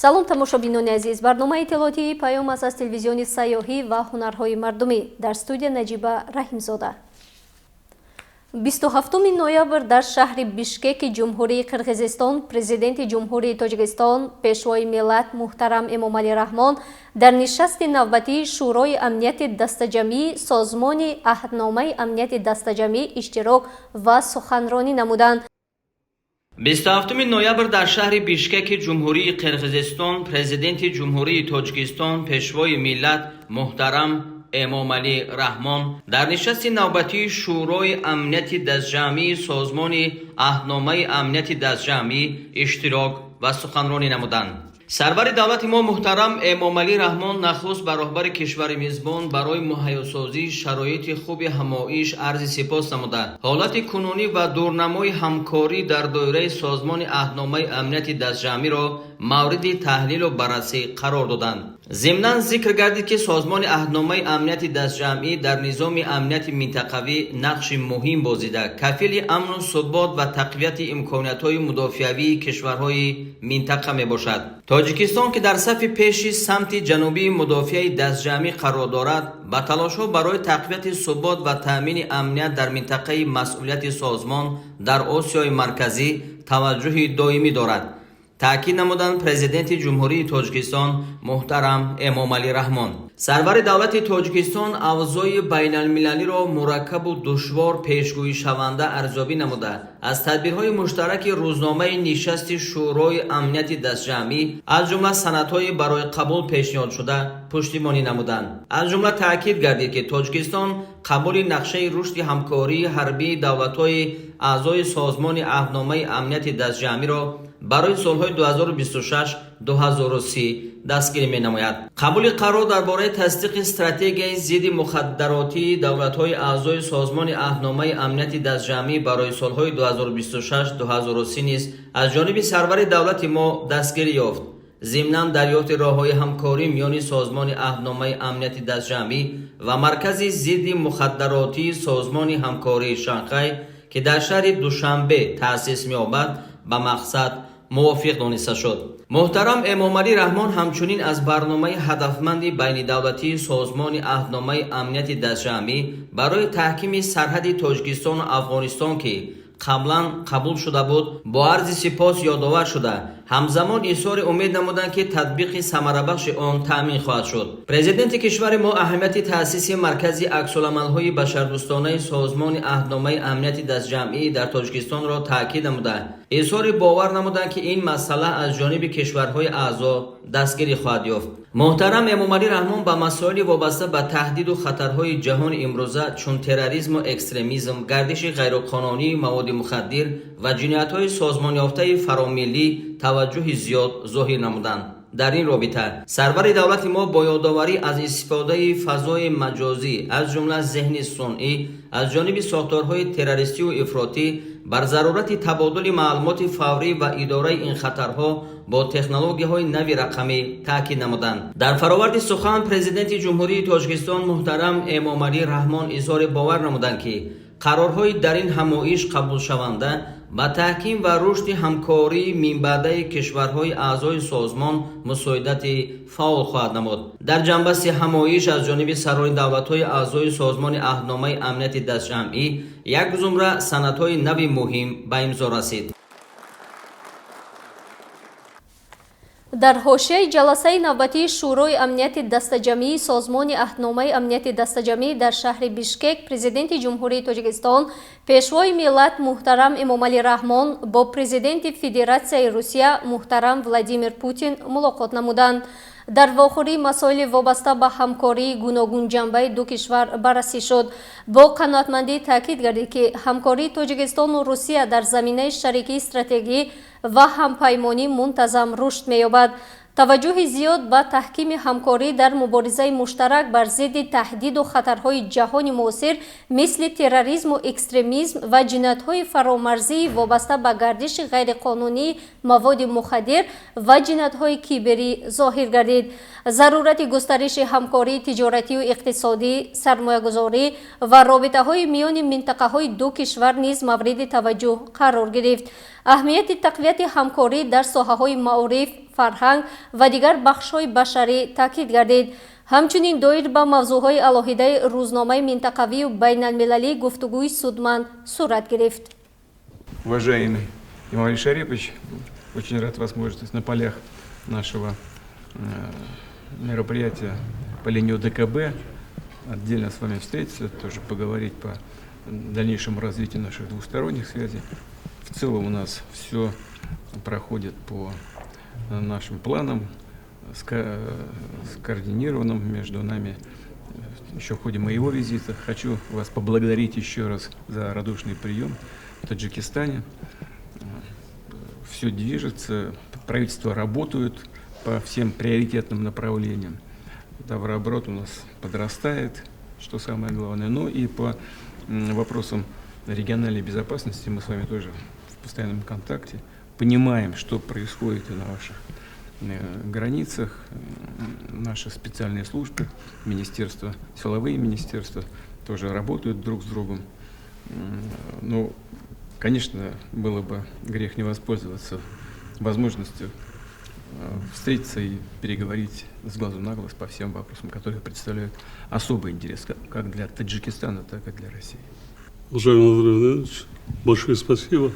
Салом, тамошобинони азиз! Барномаи иттилоотии «Паём» аст аз телевизиони сайёҳӣ ва ҳунарҳои мардумӣ. Дар студия Наҷиба Раҳимзода. 27 ноябр дар шаҳри Бишкеки Ҷумҳурии Қирғизистон Президенти Ҷумҳурии Тоҷикистон, Пешвои миллат муҳтарам Эмомалӣ Раҳмон дар нишасти навбатии Шӯрои амнияти дастаҷамъии Созмони Аҳдномаи амнияти дастаҷамъӣ иштирок ва суханронӣ намуданд. 27 ноябр дар шаҳри Бишкеки Ҷумҳурии Қирғизистон Президенти Ҷумҳурии Тоҷикистон, Пешвои миллат муҳтарам Эмомалӣ Раҳмон дар нишасти навбатии Шӯрои амнияти дастҷамъии Созмони Аҳдномаи амнияти дастҷамъӣ иштирок ва суханронӣ намуданд. Сарвари давлати мо муҳтарам Эмомалӣ Раҳмон нахуст ба роҳбари кишвари мизбон барои муҳайёсозии шароити хуби ҳамоиш арзи сипос намуда, ҳолати кунунӣ ва дурнамои ҳамкорӣ дар доираи Созмони Аҳдномаи амнияти дастҷамъиро мавриди таҳлилу баррасӣ қарор доданд. Зимнан зикр гардид, ки Созмони Аҳдномаи амнияти дастҷамъӣ дар низоми амнияти минтақавӣ нақши муҳим бозида, кафили амну субот ва тақвияти имкониятҳои мудофиавии кишварҳои минтақа мебошад. Тоҷикистон, ки дар сафи пеши самти ҷанубии мудофиаи дастҷамъӣ қарор дорад, ба талошҳо барои тақвияти субот ва таъмини амният дар минтақаи масъулияти созмон дар Осиёи Марказӣ таваҷҷӯҳи доимӣ дорад, таъкид намуданд Президенти Ҷумҳурии Тоҷикистон муҳтарам Эмомалӣ Раҳмон. Сарвари давлати Тоҷикистон авзои байналмилалиро мураккабу душвор пешгӯишаванда арзёбӣ намуда, аз тадбирҳои муштараки рӯзномаи нишасти Шӯрои амнияти дастҷамъӣ, аз ҷумла санадҳои барои қабул пешниҳодшуда, пуштибонӣ намуданд. Аз ҷумла таъкид гардид, ки Тоҷикистон қабули нақшаи рушди ҳамкории ҳарбии давлатҳои аъзои Созмони Аҳдномаи амнияти дастҷамъиро барои солҳои 2026-2030 дастгирӣ менамояд. Қабули қарор дар бораи тасдиқи стратегияи зидди мухаддаротии давлатҳои аъзои Созмони Аҳдномаи амнияти дастҷамъӣ барои солҳои 2026-2030 низ аз ҷониби сарвари давлати мо дастгирӣ ёфт. Зимнан дарёфти роҳҳои ҳамкорӣ миёни Созмони Аҳдномаи амнияти дастҷамъӣ ва Маркази зидди мухаддаротии Созмони ҳамкории Шанхай, ки дар шаҳри Душанбе таъсис меёбад, ба мақсад мувофиқ дониста шуд. Муҳтарам Эмомалӣ Раҳмон ҳамчунин аз барномаи ҳадафманди байнидавлатии Созмони Аҳдномаи амнияти дастҷамъӣ барои таҳкими сарҳади Тоҷикистону Афғонистон, ки қаблан қабул шуда буд, бо арзи сипос ёдовар шуда, ҳамзамон изҳори умед намуданд, ки татбиқи самарабахши он таъмин хоҳад шуд. Президенти кишвари мо аҳамияти таъсиси Маркази аксуламалҳои башардӯстонаи Созмони Аҳдномаи амнияти дастҷамъӣ дар Тоҷикистонро таъкид намуда, изҳори бовар намуданд, ки ин масъала аз ҷониби кишварҳои аъзо дастгирӣ хоҳад ёфт. Муҳтарам Эмомалӣ Раҳмон ба масоили вобаста ба таҳдиду хатарҳои ҷаҳони имрӯза, чун терроризму экстремизм, гардиши ғайриқонунии маводи мухаддир ва ҷиноятҳои созмонёфтаи фаромиллӣ таваҷҷӯҳи зиёд зоҳир намуданд. Дар ин робита сарвари давлати мо бо ёдоварӣ аз истифодаи фазои маҷозӣ, аз ҷумла зеҳни сунъӣ, аз ҷониби сохторҳои террористию ифротӣ, бар зарурати табодули маълумоти фаврӣ ва идораи ин хатарҳо бо технологияҳои нави рақамӣ таъкид намуданд. Дар фароварди сухан Президенти Ҷумҳурии Тоҷикистон муҳтарам Эмомалӣ Раҳмон изҳори бовар намуданд, ки қарорҳои дар ин ҳамоиш қабулшаванда ба таҳким ва рушди ҳамкории минбаъдаи кишварҳои аъзои созмон мусоидати фаъол хоҳад намуд. Дар ҷанбасти ҳамоиш аз ҷониби сарони давлатҳои аъзои Созмони Аҳдномаи амнияти дастҷамъӣ як зумра санадҳои нави муҳим ба имзо расид. Дар ҳошияи ҷаласаи навбатии Шӯрои амнияти дастаҷамъии Созмони Аҳдномаи амнияти дастаҷамъӣ дар шаҳри Бишкек Президенти Ҷумҳурии Тоҷикистон, Пешвои миллат муҳтарам Эмомалӣ Раҳмон бо Президенти Федератсияи Русия муҳтарам Владимир Путин мулоқот намуданд. Дар вохӯрӣ масоили вобаста ба ҳамкории гуногунҷанбаи ду кишвар баррасӣ шуд. Бо қаноатмандӣ таъкид гардид, ки ҳамкории Тоҷикистону Русия дар заминаи шарикии стратегӣ ва ҳампаймонӣ мунтазам рушд меёбад. Таваҷҷӯҳи зиёд ба таҳкими ҳамкорӣ дар муборизаи муштарак бар зидди таҳдиду хатарҳои ҷаҳони муосир, мисли терроризму экстремизм ва ҷиноятҳои фаромарзии вобаста ба гардиши ғайриқонунии маводи мухаддир ва ҷиноятҳои киберӣ зоҳир гардид. Зарурати густариши ҳамкории тиҷоратию иқтисодӣ, сармоягузорӣ ва робитаҳои миёни минтақаҳои ду кишвар низ мавриди таваҷҷӯҳ қарор гирифт. Аҳамияти тақвияти ҳамкорӣ дар соҳаҳои маориф, фарҳанг ва дигар бахшҳои башарӣ таъкид гардид. Ҳамчунин доир ба мавзӯъҳои алоҳидаи рӯзномаи минтақавию байналмилалӣ гуфтугӯи судманд сурат гирифт. Уважаемый Эмомали Шарипович, очень рад возможности на полях нашего мероприятия по линии ОДКБ отдельно с вами встретиться, тоже поговорить по дальнейшему развитию наших двусторонних связей. В целом у нас все проходит по нашим планам, скоординированным между нами еще в ходе моего визита. Хочу вас поблагодарить еще раз за радушный прием в Таджикистане. Все движется, правительство работает по всем приоритетным направлениям. Товарооборот у нас подрастает, что самое главное. Ну и по вопросам региональной безопасности мы с вами тоже в постоянном контакте, понимаем, что происходит и на ваших границах. Наши специальные службы, министерства, силовые министерства тоже работают друг с другом. Ну, конечно, было бы грех не воспользоваться возможностью встретиться и переговорить с глазу на глаз по всем вопросам, которые представляют особый интерес как для Таджикистана, так и для России. Уважаемый Андрей Владимирович, большое спасибо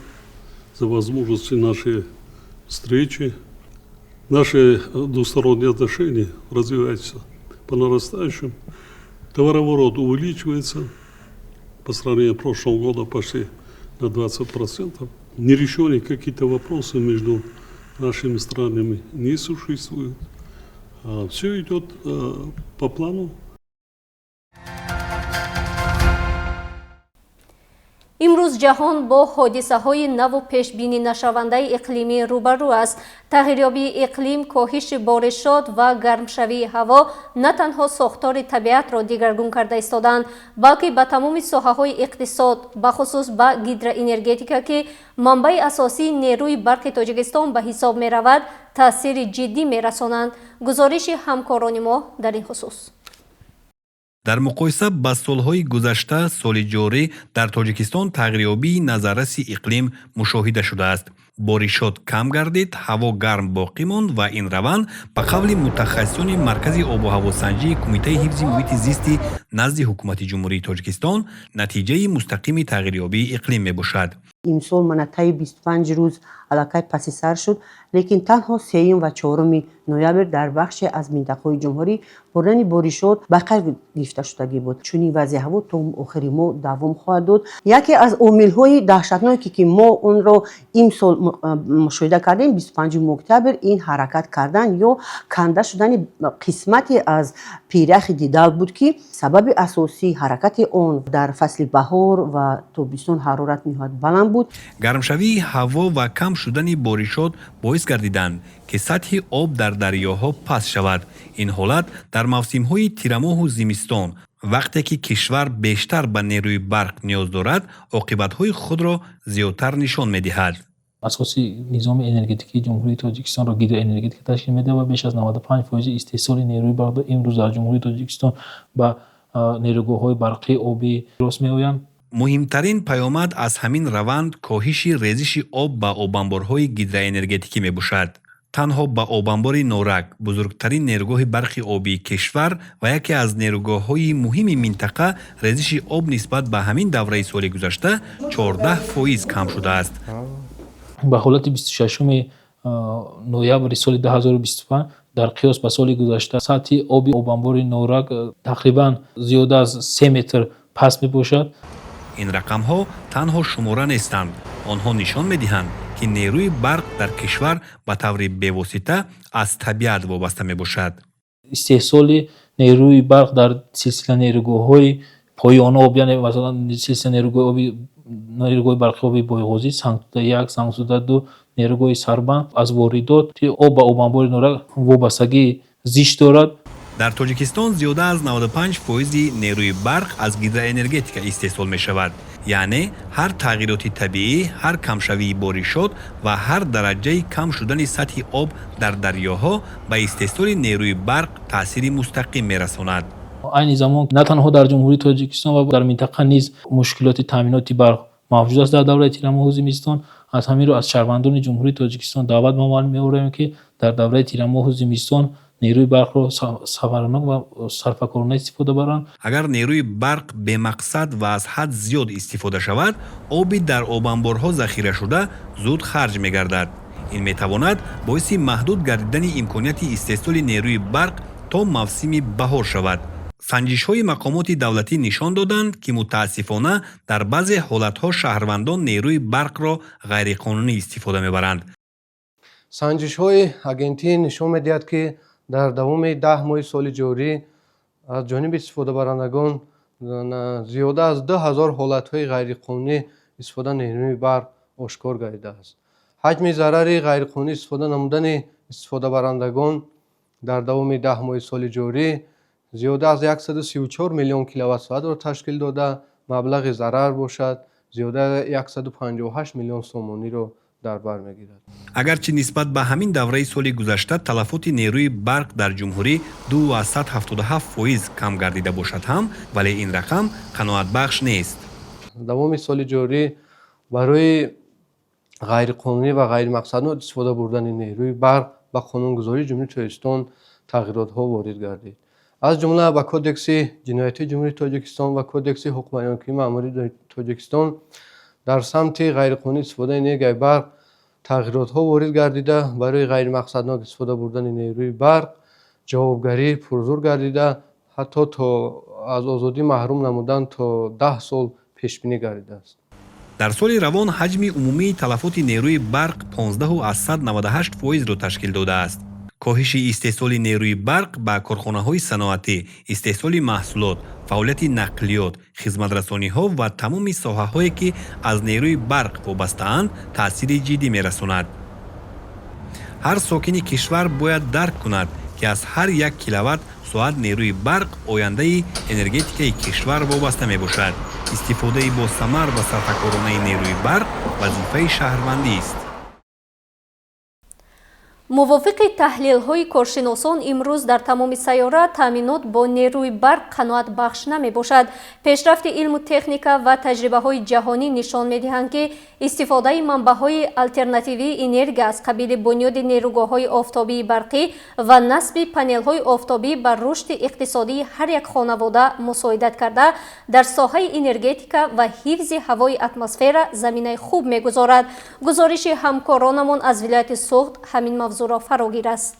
за возможность нашей встречи. Наши двусторонние отношения развиваются по нарастающим. Товарооборот увеличивается по сравнению с прошлым годом почти на 20%. Нерешенные какие-то вопросы между нашими странами не существует. Все идет по плану. Имрӯз ҷаҳон бо ҳодисаҳои наву пешбинӣнашавандаи иқлимӣ рӯбарӯ аст. Тағйирёбии иқлим, коҳиши боришот ва гармшавии ҳаво на танҳо сохтори табиатро дигаргун карда истоданд, балки ба тамоми соҳаҳои иқтисод, бахусус ба гидроэнергетика, ки манбаи асосии нерӯи барқи Тоҷикистон ба ҳисоб меравад, таъсири ҷиддӣ мерасонанд. Гузориши ҳамкорони мо дар ин хусус. Дар муқоиса ба солҳои гузашта, соли ҷорӣ дар Тоҷикистон тағйирёбии назарраси иқлим мушоҳида шудааст. Боришот кам гардид, ҳаво гарм боқӣ монд ва ин раванд ба қавли мутахассисони Маркази обу ҳавосанҷии Кумитаи ҳифзи муҳити зисти назди Ҳукумати Ҷумҳурии Тоҷикистон натиҷаи мустақими тағйирёбии иқлим мебошад. Имсол мана таи 25 рӯз аллакай паси сар шуд, лекин танҳо 3 ва 4 ноябр дар бахше аз минтақаҳои ҷумҳурӣ боридани боришот ба қайд гирифта шудагӣ буд. Чунин вазъи ҳаво то охири моҳ давом хоҳад дод. Яке аз омилҳои даҳшатноке, ки мо онро имсол мушоҳида кардем, 25 октябр, ин ҳаракат кардан ё канда шудани қисмате аз пиряхи Дидал буд, ки сабаби асосии ҳаракати он дар фасли баҳор ва тобистон ҳарорат ниҳоят баланд буд. Гармшавии ҳаво ва кам шудани боришот боис гардиданд, ки сатҳи об дар дарёҳо паст шавад. Ин ҳолат дар мавсимҳои тирамоҳу зимистон, вақте ки кишвар бештар ба нерӯи барқ ниёз дорад, оқибатҳои худро зиёдтар нишон медиҳад. Асоси низоми энергетикии Ҷумҳурии Тоҷикистонро гидроэнергетика ташкил медиҳад ва беш аз 95% истеҳсоли нерӯи барқро имрӯз дар Ҷумҳурии Тоҷикистон ба нерӯгоҳҳои барқии обӣ рост меоянд. Муҳимтарин паёмад аз ҳамин раванд коҳиши резиши об ба обанборҳои гидроэнергетикӣ мебошад. Танҳо ба обанбори Норак, бузургтарин нерӯгоҳи барқи обии кишвар ва яке аз нерӯгоҳҳои муҳими минтақа, резиши об нисбат ба ҳамин давраи соли гузашта 14% кам шудааст. Ба ҳолати 26 ноябри соли 2025 дар қиёс ба соли гузашта сатҳи оби обанбори Норак тақрибан зиёда аз 3 метр паст мебошад. Ин рақамҳо танҳо шумора нестанд. Онҳо нишон медиҳанд, ки нерӯи барқ дар кишвар ба таври бевосита аз табиат вобаста мебошад. Истеҳсоли нерӯи барқ дар силсила нерӯгоҳҳои поёноб, яъне масалан силсила нерӯгоҳи барқи оби Бойғозӣ, Сангтуда 1, Сангтуда 2, нерӯгоҳи Сарбанд аз воридоти об ба обанбори Норак вобастагии зич дорад. Дар Тоҷикистон зиёда аз 95% нерӯи барқ аз гидроэнергетика истеҳсол мешавад. Яъне ҳар тағйироти табиӣ, ҳар камшавии боришот ва ҳар дараҷаи кам шудани сатҳи об дар дарёҳо ба истеҳсоли нерӯи барқ таъсири мустақим мерасонад. Айни замон на танҳо дар Ҷумҳурии Тоҷикистон ва дар минтақа низ мушкилоти таъминоти барқ мавҷуд аст дар давраи тирамоҳу зимистон. Аз ҳамин рӯ аз шаҳрвандони Ҷумҳурии Тоҷикистон даъват ба амал меорем, ки дар давраи тирамоҳу зимистон нерӯи барқро самаранок ва сарфакорона истифода баранд. Агар нерӯи барқ бемақсад ва аз ҳад зиёд истифода шавад, оби дар обанборҳо захирашуда зуд харҷ мегардад. Ин метавонад боиси маҳдуд гардидани имконияти истеҳсоли нерӯи барқ то мавсими баҳор шавад. Санҷишҳои мақомоти давлатӣ нишон доданд, ки мутаассифона дар баъзе ҳолатҳо шаҳрвандон нерӯи барқро ғайриқонунӣ истифода мебаранд. Санҷишҳои агентӣ нишон медиҳад, ки дар давоми 10 моҳи соли ҷорӣ аз ҷониби истифодабарандагон зиёда аз 2000 ҳолатҳои ғайриқонунӣ истифода нерӯи барқ ошкор гардидааст. Ҳаҷми зарари ғайриқонунӣ истифода намудани истифодабарандагон дар давоми 10 моҳи соли ҷорӣ зиёда аз 134 миллион киловатт-соатро ташкил дода, маблағи зарар бошад зиёда 158 миллион сомониро дар бар мегирад. Агарчи нисбат ба ҳамин давраи соли гузашта талафоти нерӯи барқ дар ҷумҳурӣ 2,77% кам гардида бошад ҳам, вале ин рақам қаноатбахш нест. Давоми соли ҷорӣ барои ғайриқонунӣ ва ғайримақсаднок истифода бурдани нерӯи барқ ба қонунгузории Ҷумҳурии Тоҷикистон тағйиротҳо ворид гардид. Аз ҷумла ба Кодекси ҷиноятии Ҷумҳурии Тоҷикистон ва Кодекси ҳуқуқвайронкунии маъмурии Тоҷикистон дар самти ғайриқонунӣ истифодаи энергияи барқ тағйиротҳо ворид гардида, барои ғайримақсаднок истифода бурдани нерӯи барқ ҷавобгарӣ пурзур гардида, ҳатто то аз озодӣ маҳрум намудан то 10 сол пешбинӣ гардидааст. Дар соли равон ҳаҷми умумии талафоти нерӯи барқ 15,98%-ро ташкил додааст. Коҳиши истеҳсоли нерӯи барқ ба корхонаҳои саноатӣ, истеҳсоли маҳсулот, фаъолияти нақлиёт, хизматрасониҳо ва тамоми соҳаҳое, ки аз нерӯи барқ вобастаанд, таъсири ҷиддӣ мерасонад. Ҳар сокини кишвар бояд дарк кунад, ки аз ҳар як киловатт соат нерӯи барқ ояндаи энергетикаи кишвар вобаста мебошад. Истифодаи босамар ва сарфакоронаи нерӯи барқ вазифаи шаҳрвандист. Мувофиқи таҳлилҳои коршиносон, имрӯз дар тамоми сайёра таъминот бо нерӯи барқ қаноатбахш намебошад. Пешрафти илму техника ва таҷрибаҳои ҷаҳонӣ нишон медиҳанд, ки истифодаи манбаъҳои алтернативии энергия аз қабили бунёди нерӯгоҳҳои офтобии барқӣ ва насби панелҳои офтобӣ ба рушди иқтисодии ҳар як хонавода мусоидат карда, дар соҳаи энергетика ва ҳифзи ҳавои атмосфера заминаи хуб мегузорад. Гузориши ҳамкоронамон аз вилояти Суғд ҳамин мавзӯъро фарогир аст.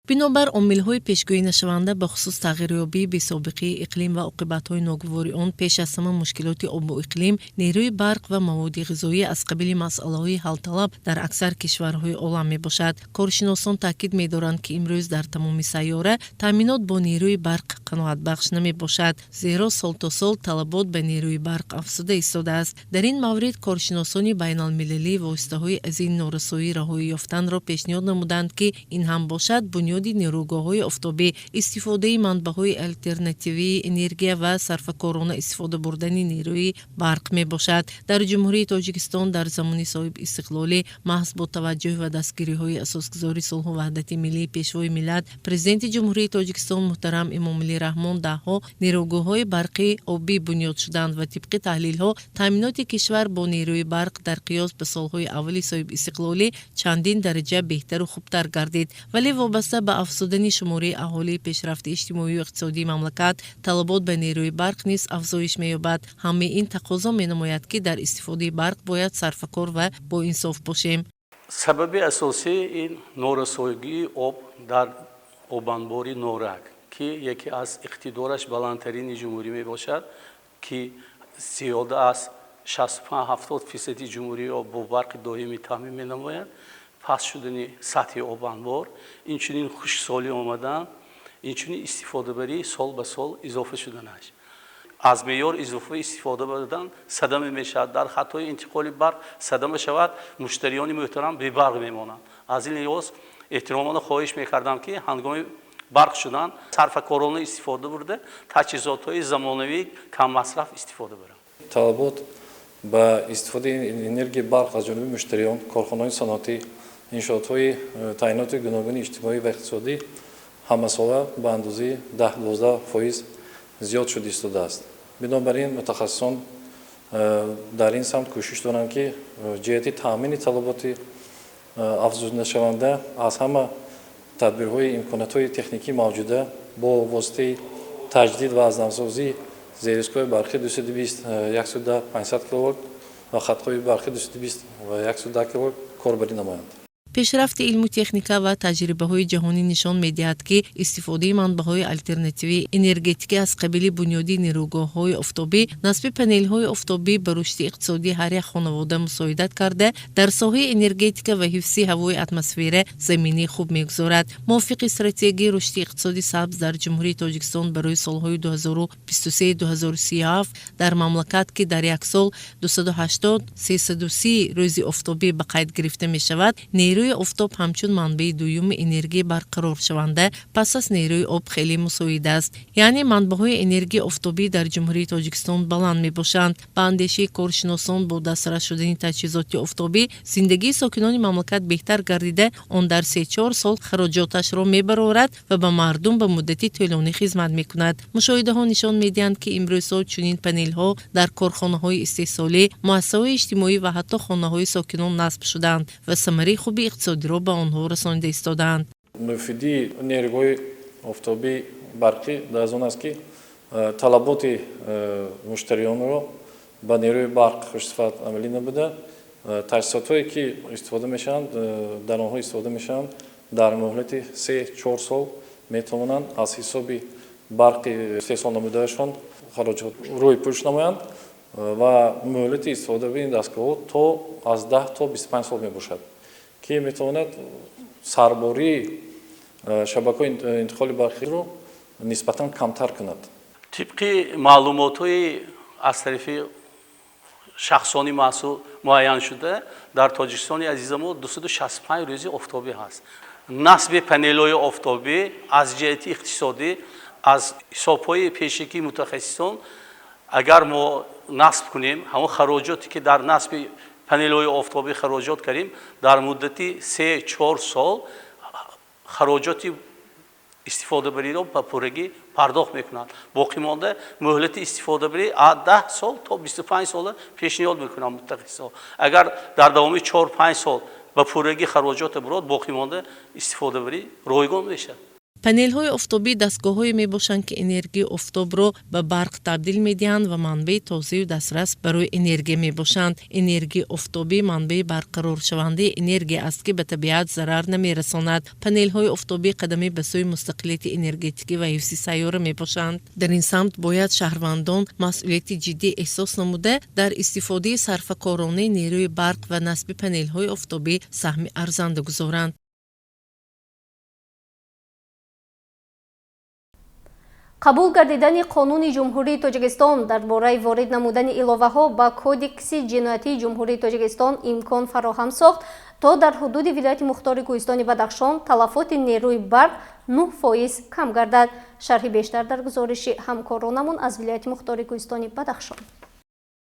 Бинобар омилҳои пешгӯӣнашаванда, бахусус тағйирёбии бесобиқаи иқлим ва оқибатҳои ногувори он, пеш аз ҳама мушкилоти обу иқлим, нерӯи барқ ва маводи ғизоӣ аз қабили масъалаҳои ҳалталаб дар аксар кишварҳои олам мебошад. Коршиносон таъкид медоранд, ки имрӯз дар тамоми сайёра таъминот бо нерӯи барқ қаноатбахш намебошад, зеро сол то сол талабот ба нерӯи барқ афзуда истодааст. Дар ин маврид коршиносони байналмилалӣ воситаҳои аз ин норасоӣ раҳоӣ ёфтанро пешниҳод намуданд, ки ин ҳам бошад бунёди нерӯгоҳҳои офтобӣ, истифодаи манбаъҳои алтернативии энергия ва сарфакорона истифода бурдани нерӯи барқ мебошад. Дар Ҷумҳурии Тоҷикистон дар замони соҳибистиқлолӣ маҳз бо таваҷҷӯҳ ва дастгириҳои асосгузори сулҳу ваҳдати миллӣ, Пешвои миллат, Президенти Ҷумҳурии Тоҷикистон муҳтарам Эмомалӣ Раҳмон даҳҳо нерӯгоҳҳои барқи обӣ бунёд шуданд ва тибқи таҳлилҳо таъминоти кишвар бо нерӯи барқ дар қиёс ба солҳои аввали соҳибистиқлолӣ чандин дараҷа беҳтару хубтар гардид. Вале вобаста ба афзудани шумораи аҳолии, пешрафти иҷтимоию иқтисодии мамлакат, талабот ба нерӯи барқ низ афзоиш меёбад. Ҳамаи ин тақозо менамояд, ки дар истифодаи барқ бояд сарфакор ва боинсоф бошем. Сабаби асосии ин норасоигии об дар обанбори Норак, ки яке аз иқтидораш баландтарини ҷумҳурӣ мебошад, ки зиёда аз 65-70 фисади ҷумҳуриро бо барқи доимӣ таъмин менамояд, паст шудани сатҳи обанбор, инчунин хушксолӣ омадан, инчунин истифодабарии сол ба сол изофа шуданаш, аз меъёр изофа истифода бурдан садама мешавад, дар хатҳои интиқоли барқ садама шавад, муштариёни муҳтарам бебарқ мемонанд. Аз ин лиҳоз эҳтиромона хоҳиш мекардам, ки ҳангоми барқ шудан сарфакорона истифода бурда, таҷҳизотҳои замонавии каммасраф истифода баранд. Талабот ба истифодаи энергияи барқ аз ҷониби муштариён, корхонаҳои саноатӣ, иншоотҳои таъиноти гуногуни иҷтимоӣ ва иқтисодӣ ҳамасола ба андозаи 10-12% зиёд шуда истодааст. Бинобар ин мутахассисон Дар ин самт кӯшиш доранд, ки ҷиҳати таъмини талаботи афзудашаванда аз ҳама тадбирҳои имкониятҳои техникӣ мавҷуда бо воситаи таҷдид ва аз навсозии зеристгоҳи барқи 220 110 500 киловолт ва хатҳои барқи 220 ва 110 киловолт корбарӣ намоянд. Пешрафти илму техника ва таҷрибаҳои ҷаҳонӣ нишон медиҳад, ки истифодаи манбаъҳои алтернативии энергетикӣ аз қабили бунёди нерӯгоҳҳои офтобӣ, насби панелҳои офтобӣ ба рушди иқтисодии ҳар як хонавода мусоидат карда, дар соҳаи энергетика ва ҳифзи ҳавои атмосфера заминаи хуб мегузорад. Мувофиқи стратегияи рушди иқтисоди сабз дар Ҷумҳурии Тоҷикистон барои солҳои 2023-2037, дар мамлакат, ки дар як сол 280-330 рӯзи офтобӣ ба қайд гирифта мешавад, нерӯи офтоб ҳамчун манбаи дуюми энергияи барқароршаванда пас аз нерӯи об хеле мусоид аст. Яъне манбаъҳои энергияи офтобӣ дар Ҷумҳурии Тоҷикистон баланд мебошанд. Ба андешаи коршиносон, бо дастрас шудани таҷҳизоти офтобӣ зиндагии сокинони мамлакат беҳтар гардида, он дар 3-4 сол хароҷоташро мебарорад ва ба мардум ба муддати тӯлонӣ хизмат мекунад. Мушоҳидаҳо нишон медиҳанд, ки имрӯзҳо чунин панелҳо дар корхонаҳои истеҳсолӣ, муассисаҳои иҷтимоӣ ва ҳатто хонаҳои сокинон насб шудаанд ва самараи хуби иқтисодиро ба онҳо расонида истодаанд. Муфидии нерӯгоҳи офтобии барқӣ дар он аст, ки талаботи муштариёнро ба нерӯи барқ хушсифат амалӣ намуда, таҷҳизотҳое ки истифода мешаванд, дар онҳо истифода мешаванд, дар муҳлати 3-4 сол метавонанд аз ҳисоби барқи истеҳсол намудаашон хароҷот рӯй пӯш намоянд ва муҳлати истифодаи ин дастгоҳҳо то аз 10 то 25 сол мебошад, ки метавонад сарбории шабакаҳои интиқоли барқиро нисбатан камтар кунад. Тибқи маълумотҳои аз тарафи шахсони масъул муайяншуда, дар Тоҷикистони азизамо 265 рӯзи офтобӣ ҳаст. Насби панелҳои офтобӣ аз ҷиҳати иқтисодӣ, аз ҳисобҳои пешакии мутахассисон, агар мо насб кунем, ҳамон хароҷоте ки дар насби панелҳои офтобӣ хароҷот кардем, дар муддати 3-4 сол хароҷоти истифодабариро ба пуррагӣ пардохт мекунанд. Боқӣ монда муҳлати истифодабарӣ аз 10 сол то 25 сола пешниҳод мекунанд мутахассисон. Агар дар давоми 4-5 сол ба пуррагӣ хароҷота бурод, боқӣ монда истифодабарӣ ройгон мешавад. Панелҳои офтобӣ дастгоҳҳое мебошанд, ки энергияи офтобро ба барқ табдил медиҳанд ва манбаи тозаю дастрас барои энергия мебошанд. Энергияи офтобӣ манбаи барқароршавандаи энергия аст, ки ба табиат зарар намерасонад. Панелҳои офтобӣ қадаме ба сӯи мустақилияти энергетикӣ ва ҳифзи сайёра мебошанд. Дар ин самт бояд шаҳрвандон масъулияти ҷиддӣ эҳсос намуда, дар истифодаи сарфакоронаи нерӯи барқ ва насби панелҳои офтобӣ саҳми арзанда гузоранд. Қабул гардидани Қонуни Ҷумҳурии Тоҷикистон дар бораи ворид намудани иловаҳо ба Кодекси ҷиноятии Ҷумҳурии Тоҷикистон имкон фароҳам сохт, то дар ҳудуди вилояти мухтори Кӯҳистони Бадахшон талафоти нерӯи барқ 9% кам гардад. Шарҳи бештар дар гузориши ҳамкоронамон аз вилояти мухтори Кӯҳистони Бадахшон.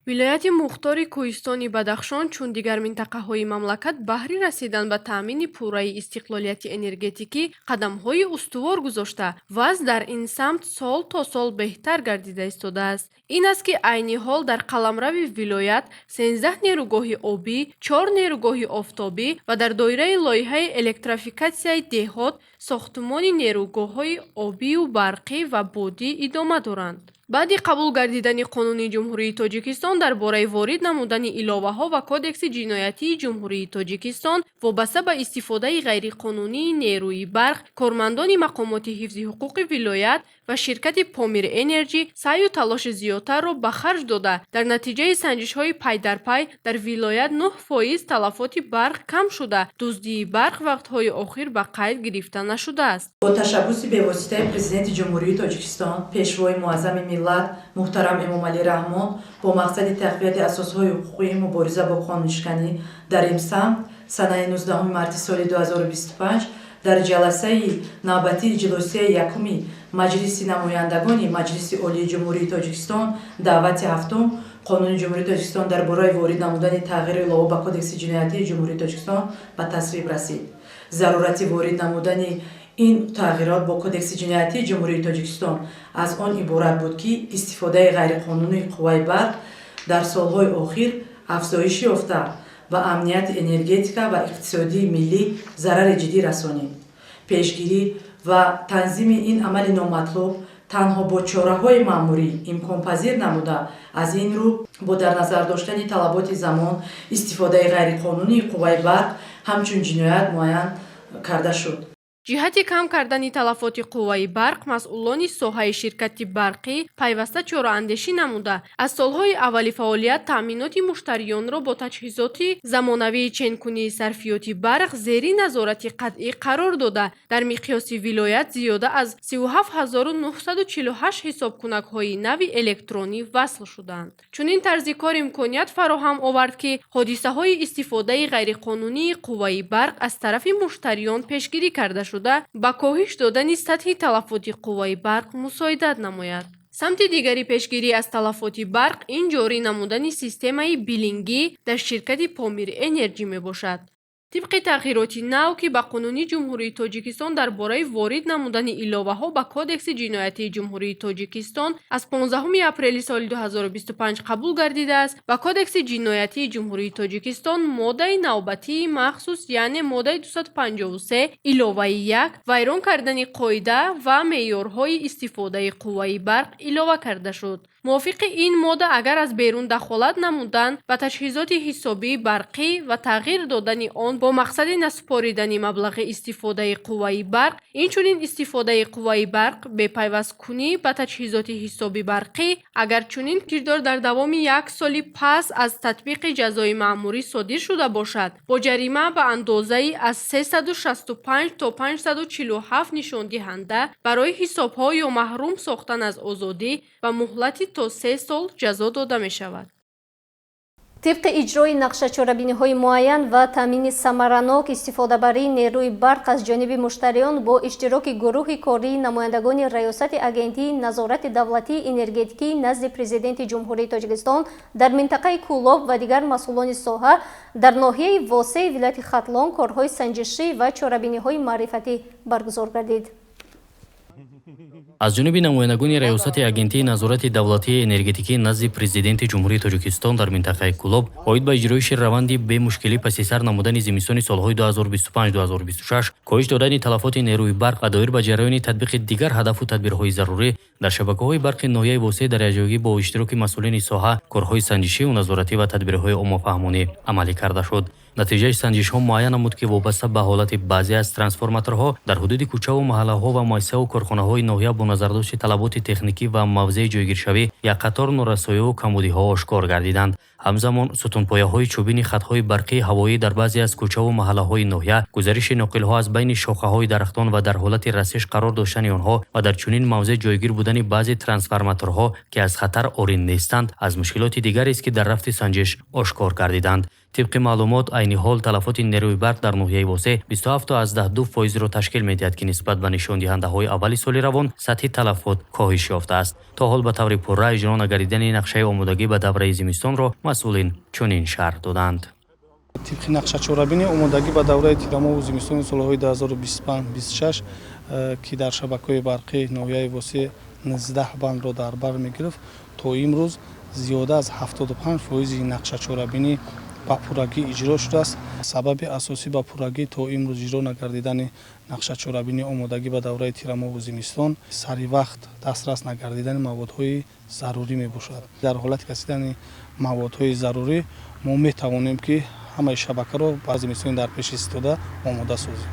Вилояти мухтори Кӯҳистони Бадахшон, чун дигар минтақаҳои мамлакат, баҳри расидан ба таъмини пурраи истиқлолияти энергетикӣ қадамҳои устувор гузошта, вазъ дар ин самт сол то сол беҳтар гардида истодааст. Ин аст, ки айни ҳол дар қаламрави вилоят 13 нерӯгоҳи обӣ, 4 нерӯгоҳи офтобӣ ва дар доираи лоиҳаи электрофикатсияи деҳот сохтмони нерӯгоҳҳои обию барқӣ ва бодӣ идома доранд. Баъди қабул гардидани Қонуни Ҷумҳурии Тоҷикистон дар бораи ворид намудани иловаҳо ба Кодекси ҷиноятии Ҷумҳурии Тоҷикистон вобаста ба истифодаи ғайриқонунии нерӯи барқ, кормандони мақомоти ҳифзи ҳуқуқи вилоят ва ширкати Помир Энерҷи саъю талоши зиёдтарро ба харҷ дода, дар натиҷаи санҷишҳои пайдарпай дар вилоят 9% талафоти барқ кам шуда, дуздии барқ вақтҳои охир ба қайд гирифта нашудааст. Бо ташаббуси бевоситаи Президенти Ҷумҳурии Тоҷикистон, Пешвои муаззами миллат муҳтарам Эмомалӣ Раҳмон, бо мақсади тақвияти асосҳои ҳуқуқии мубориза бо қонуншиканӣ дар ин самт, санаи 19 марти соли 2025 дар ҷаласаи навбатии ҷилосияи якуми Маҷлиси намояндагони Маҷлиси Олии Ҷумҳурии Тоҷикистон даъвати ҳафтум Қонуни Ҷумҳурии Тоҷикистон дар бораи ворид намудани тағйиру илова ба Кодекси ҷиноятии Ҷумҳурии Тоҷикистон ба тасвиб расид. Зарурати ворид намудани ин тағйирот бо Кодекси ҷиноятии Ҷумҳурии Тоҷикистон аз он иборат буд, ки истифодаи ғайриқонунии қувваи барқ Дар солҳои охир афзоиш ёфта ба амнияти энергетика ва иқтисодии миллӣ зарари ҷиддӣ расонид. Пешгирӣ ва танзими ин амали номатлуб танҳо бо чораҳои маъмурӣ имконпазир намуда, аз ин рӯ бо дар назар доштани талаботи замон истифодаи ғайриқонунии қувваи барқ ҳамчун ҷиноят муайян карда шуд. Ҷиҳати кам кардани талафоти қувваи барқ масъулони соҳаи ширкати барқӣ пайваста чораандешӣ намуда, аз солҳои аввали фаъолият таъминоти муштариёнро бо таҷҳизоти замонавии ченкунии сарфиёти барқ зери назорати қатъӣ қарор дода, дар миқёси вилоят зиёда аз 37 948 ҳисобкунакҳои нави электронӣ васл шуданд. Чунин тарзи кор имконият фароҳам овард, ки ҳодисаҳои истифодаи ғайриқонунии қувваи барқ аз тарафи муштариён пешгирӣ карда шуда, ба коҳиш додани сатҳи талафоти қувваи барқ мусоидат намояд. Самти дигари пешгирӣ аз талафоти барқ ин ҷорӣ намудани системаи биллингӣ дар ширкати Помир Энерҷи мебошад. Тибқи тағйироти нав, ки ба Қонуни Ҷумҳурии Тоҷикистон дар бораи ворид намудани иловаҳо ба Кодекси ҷиноятии Ҷумҳурии Тоҷикистон аз 15 апрели соли 2025 қабул гардидааст, ба Кодекси ҷиноятии Ҷумҳурии Тоҷикистон моддаи навбатии махсус, яъне моддаи 253 иловаи 1, вайрон кардани қоида ва меъёрҳои истифодаи қувваи барқ, илова карда шуд. Мувофиқи ин модда, агар аз берун дахолат намудан ба таҷҳизоти ҳисобии барқӣ ва тағйир додани он бо мақсади насупоридани маблағи истифодаи қувваи барқ, инчунин истифодаи қувваи барқ бепайвасткунӣ ба таҷҳизоти ҳисоби барқӣ, агар чунин кирдор дар давоми як соли пас аз татбиқи ҷазои маъмурӣ содир шуда бошад, бо ҷарима ба андозаи аз 365 то 547 нишондиҳанда барои ҳисобҳо ё маҳрум сохтан аз озодӣ ба муҳлати то 3 сол ҷазо дода мешавад. Тибқи иҷрои нақшачорабиниҳои муайян ва таъмини самаранок истифодабарии нерӯи барқ аз ҷониби муштариён, бо иштироки гурӯҳи кории намояндагони Раёсати Агентии назорати давлатии энергетикӣ назди Президенти Ҷумҳурии Тоҷикистон дар минтақаи Кӯлоб ва дигар масъулони соҳа дар ноҳияи Восеи вилояти Хатлон корҳои санҷишӣ ва чорабиниҳои маърифатӣ баргузор гардид. Аз ҷониби намояндагони Раёсати Агентии назорати давлатии энергетикӣ назди Президенти Ҷумҳурии Тоҷикистон дар минтақаи Кӯлоб оид ба иҷроиши раванди бемушкилӣ паси сар намудани зимистони солҳои 2025-2026, коҳиш додани талафоти нерӯи барқ ва доир ба ҷараёни татбиқи дигар ҳадафу тадбирҳои зарурӣ дар шабакаҳои барқи ноҳияи Восеъ дар якҷоягӣ бо иштироки масъулини соҳа корҳои санҷишиву назоратӣ ва тадбирҳои оммафаҳмонӣ амалӣ карда шуд. Натиҷаи санҷишҳо муайян намуд, ки вобаста ба ҳолати баъзе аз трансформаторҳо дар ҳудуди кӯчаву маҳаллаҳо ва муассисаву корхонаҳои ноҳия бо назардошти талаботи техникӣ ва мавзеи ҷойгиршавӣ як қатор норасоиву камбудиҳо ошкор гардиданд. Ҳамзамон, сутунпояҳои чӯбини хатҳои барқии ҳавоӣ дар баъзе аз кӯчаву маҳаллаҳои ноҳия, гузариши ноқилҳо аз байни шохаҳои дарахтон ва дар ҳолати расиш қарор доштани онҳо ва дар чунин мавзеъ ҷойгир будани баъзе трансформаторҳо, ки аз хатар орин нестанд, аз мушкилоти дигарест, ки дар рафти санҷиш ошкор гардиданд. Тибқи маълумот, айни ҳол талафоти нерӯи барқ дар ноҳияи Восеъ 27,2 фоизро ташкил медиҳад, ки нисбат ба нишондиҳандаҳои аввали соли равон сатҳи талафот коҳиш ёфтааст. То ҳол ба таври пурра иҷро нагардидани нақшаи омодагӣ ба давраи зимистонро масъулин чунин шарҳ доданд. Тибқи нақшачорабинии омодагӣ ба давраи тирамоҳу зимистони солҳои 2025-26, ки дар шабакаҳои барқии ноҳияи Восеъ 19 бандро дар бар мегирифт, то имрӯз зиёда аз 75 фоизи нақшачорабинӣ ба пуррагӣ иҷро шудааст. Сабаби асосӣ ба пуррагӣ то имрӯз иҷро нагардидани нақшачорабинии омодагӣ ба давраи тирамоҳу зимистон сари вақт дастрас нагардидани маводҳои зарурӣ мебошад. Дар ҳолати расидани маводҳои зарурӣ мо метавонем, ки ҳамаи шабакаро ба зимистони дар пеш истода омода созем.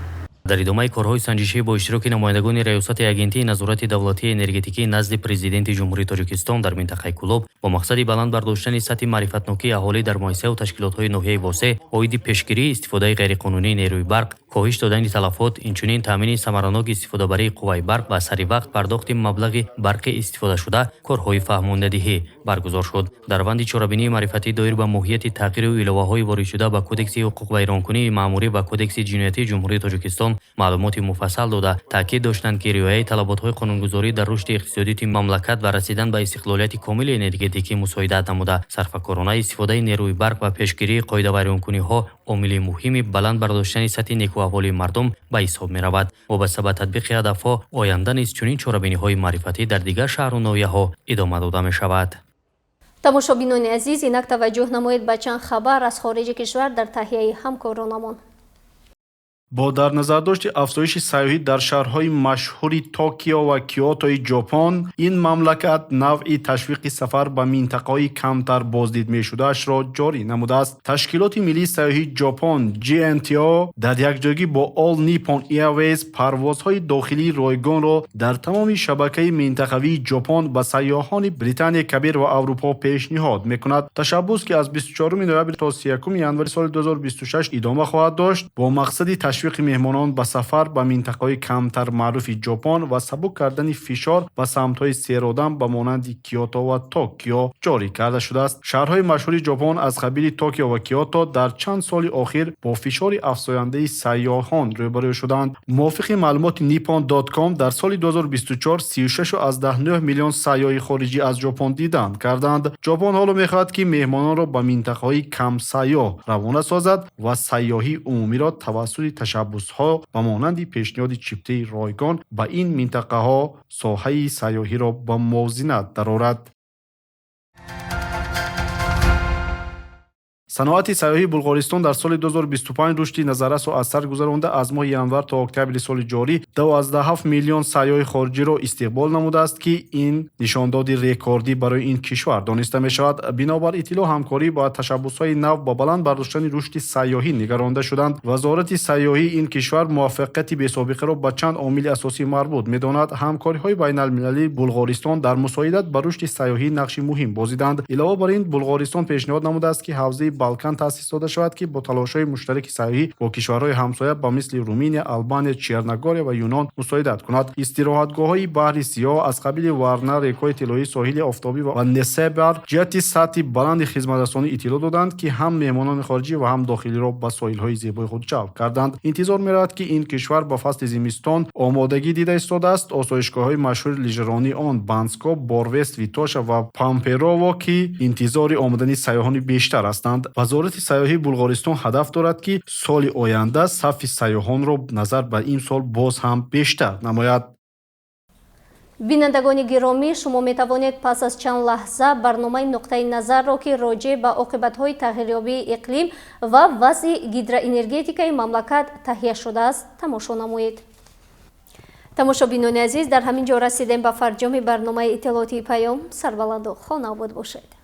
Дар идомаи корҳои санҷишӣ бо иштироки намояндагони Раёсати Агентии назорати давлатии энергетикӣ назди Президенти Ҷумҳурии Тоҷикистон дар минтақаи Кӯлоб бо мақсади баланд бардоштани сатҳи маърифатнокии аҳолӣ дар муассисаву ташкилотҳои ноҳияи Восеъ оиди пешгирии истифодаи ғайриқонунии нерӯи барқ, коҳиш додани талафот, инчунин таъмини самараноки истифодабарии қувваи барқ ва саривақт пардохти маблағи барқи истифодашуда корҳои фаҳмондадиҳӣ баргузор шуд. Дар раванди чорабинии маърифатӣ доир ба моҳияти тағйиру иловаҳои воридшуда ба Кодекси ҳуқуқвайронкунии маъмурӣ ва Кодекси ҷиноятии Ҷумҳурии Тоҷикистон маълумоти муфассал дода, таъкид доштанд, ки риояи талаботҳои қонунгузорӣ дар рушди иқтисодиёти мамлакат ва расидан ба истиқлолияти комили энергетикӣ мусоидат намуда, сарфакорона истифодаи нерӯи барқ ва пешгирии қоидавайронкуниҳо омили муҳими баланд бардоштани сатҳи некӯаҳволии мардум ба ҳисоб меравад. Вобаста ба татбиқи ҳадафҳо оянда низ чунин чорабиниҳои маърифатӣ дар дигар шаҳру ноҳияҳо идома дода мешавад. Тамошобинони азиз, инак таваҷҷӯҳ намоед ба чанд хабар аз хориҷи кишвар дар таҳияи ҳамкоронамон. Бо дар назардошти афзоиши сайёҳӣ дар шаҳрҳои машҳури Токио ва Киотои Ҷопон, ин мамлакат навъи ташвиқи сафар ба минтақаҳои камтар боздид мешудаашро ҷорӣ намудааст. Ташкилоти миллии сайёҳии Ҷопон JNTO дар якҷоягӣ бо All Nippon Airways парвозҳои дохилии ройгонро дар тамоми шабакаи минтақавии Ҷопон ба сайёҳони Британияи Кабир ва Аврупо пешниҳод мекунад. Ташаббус, ки аз 24 ноябр то 31 январи соли 2026 идома хоҳад дошт, бо мақсади ташвиқи меҳмонон ба сафар ба минтақаҳои камтар маъруфи Ҷопон ва сабук кардани фишор ба самтҳои серодам ба монанди Киото ва Токио ҷорӣ карда шудааст. Шаҳрҳои машҳури Ҷопон аз қабили Токио ва Киото дар чанд соли охир бо фишори афзояндаи сайёҳон рӯбарӯ шуданд. Мувофиқи маълумоти Nippon.com дар соли 2024 36,9 миллион сайёҳи хориҷӣ аз Ҷопон дидан карданд. Ҷопон ҳоло мехоҳад, ки меҳмононро ба минтақаҳои камсайёҳ равона созад ва сайёҳии умумиро тавассути ташаббусҳо ба монанди пешниҳоди чиптаи ройгон ба ин минтақаҳо соҳаи сайёҳиро ба мувозинат дарорад. Саноати сайёҳии Булғористон дар соли 2025 рушди назаррасро аз сар гузаронда, аз моҳи январ то октябри соли ҷорӣ 2,7 миллион сайёҳи хориҷиро истиқбол намудааст, ки ин нишондоди рекордӣ барои ин кишвар дониста мешавад. Бинобар иттилоъ, ҳамкорӣ ба ташаббусҳои нав ба баланд бардоштани рушди сайёҳӣ нигаронда шуданд. Вазорати сайёҳии ин кишвар муваффақияти бесобиқаро ба чанд омили асосӣ марбут медонад. Ҳамкориҳои байналмилалии Булғористон дар мусоидат ба рушди сайёҳӣ нақши муҳим бозиданд. Илова бар ин, Булғористон пешниҳод намудааст, ки ҳавзаи Балкан таъсис дода шавад, ки бо талошҳои муштараки сайёҳӣ бо кишварҳои ҳамсоя ба мисли Руминия, Албания, Черногория ва Юнон мусоидат кунад. Истироҳатгоҳҳои баҳри Сиёҳ аз қабили Варна, рекҳои тиллоӣ, соҳили офтобӣ ва Несебар ҷиҳати сатҳи баланди хизматрасонӣ иттилоъ доданд, ки ҳам меҳмонони хориҷӣ ва ҳам дохилиро ба соҳилҳои зебои худ ҷалб карданд. Интизор меравад, ки ин кишвар ба фасли зимистон омодагӣ дида истодааст. Осоишгоҳҳои машҳури лижаронии он Банско, Борвест, Витоша ва Памперово, ки интизори омадани сайёҳони бештар ҳастанд. Вазорати сайёҳии Булғористон ҳадаф дорад, ки соли оянда сафи сайёҳонро назар ба ин сол боз ҳам бештар намояд. Бинандагони гиромӣ, шумо метавонед пас аз чанд лаҳза барномаи нуқтаи назарро, ки роҷеъ ба оқибатҳои тағйирёбии иқлим ва вазъи гидроэнергетикаи мамлакат таҳия шудааст, тамошо намоед. Тамошобинони азиз, дар ҳамин ҷо расидем ба фарҷоми барномаи иттилоотии Паём. Сарбаланду хонаобод бошед.